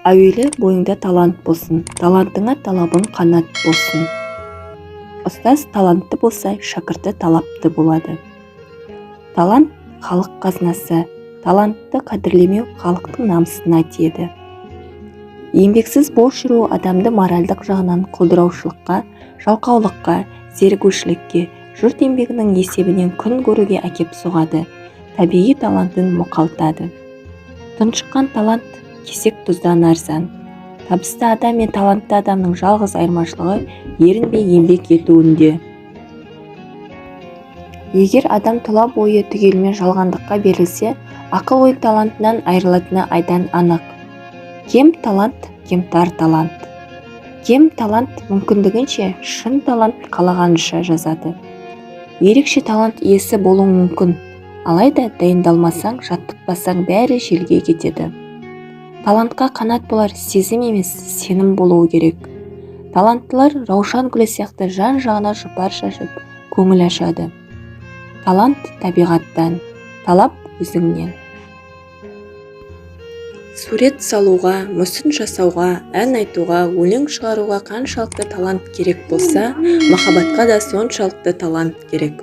Әуелі бойыңда талант болсын, талантыңа талабың қанат болсын. Ұстаз талантты болса, шәкірті талапты болады. Талант – халық қазынасы, талантты қадірлемеу халықтың намысына тиеді. Еңбексіз бос жүру адамды моральдық жағынан құлдыраушылыққа, жалқаулыққа, зерігушілікке, жұрт еңбегінің есебінен күн көруге әкеп соғады, табиғи талантын мұқалтады. Тұншыққан талант кесек тұздан арзан. Табысты адам мен талантты адамның жалғыз айырмашылығы ерінбей еңбек етуінде. Егер адам тұла бойы түгелімен жалғандыққа берілсе, ақыл-ой талантынан айырылатыны айдан анық. Кем талант – кемтар талант. Кем талант мүмкіндігінше, шын талант қалағанынша жазады. Ерекше талант иесі болуың мүмкін, алайда дайындалмасаң, жаттықпасаң, бәрі желге кетеді. Талантқа қанат болар сезім емес, сенім болуы керек. Таланттылар раушан гүлі сияқты жан-жағына жұпар шашып, көңіл ашады. Талант табиғаттан, талап өзіңнен. Сурет салуға, мүсін жасауға, ән айтуға, өлең шығаруға қаншалықты талант керек болса, махаббатқа да соншалықты талант керек.